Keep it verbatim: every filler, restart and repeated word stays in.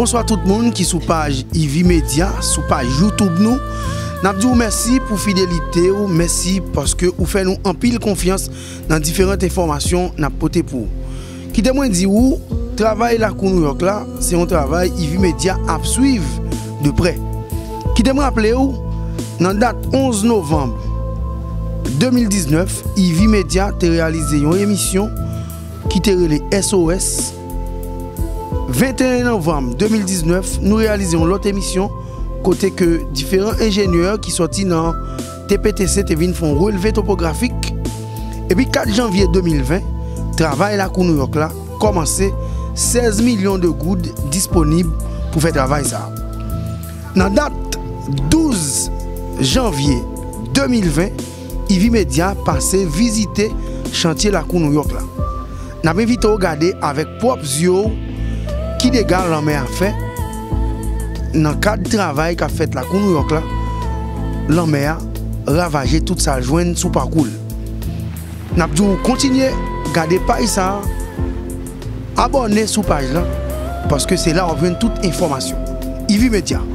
Bonswa tout moun ki sou paj Ivy Media, sou paj YouTube nou. N ap di w mèsi pou fidelite w, mèsi paske ou fè nou anpil konfyans nan diferan enfòmasyon n ap pote pou ou. Kite mwen di w, travay Lakou Nouyòk la, se yon travay Ivy Media ap swiv de prè. Kite mwen raple w, nan dat onz novanm de mil diznèf, Ivy Media te reyalize yon emisyon ki te rele S O S. Venteyen novanm de mil diznèf, nou reyalize yon lòt emisyon kote ke diferan enjenyè ki sòti nan T P T C te vin fè yon relve topografik. Epi kat janvye de mil ven, travay Lakou Nouyòk la kòmanse, sèz milyon de goud disponib pou fè travay sa a. Nan dat douz janvye de mil ven, Ivy Media pase vizite chantye Lakou Nouyòk la. N ap envite w gade avèk pwòp zye w ki dega lanmè a fè nan kad travay k ap fèt Lakou Nouyòk la. Lanmè a ravaje tout sa l jwenn sou pakou l. N ap di w kontinye gade paj sa a, abòne sou paj la, paske se la w ap jwenn tout enfòmasyon. Ivy Media.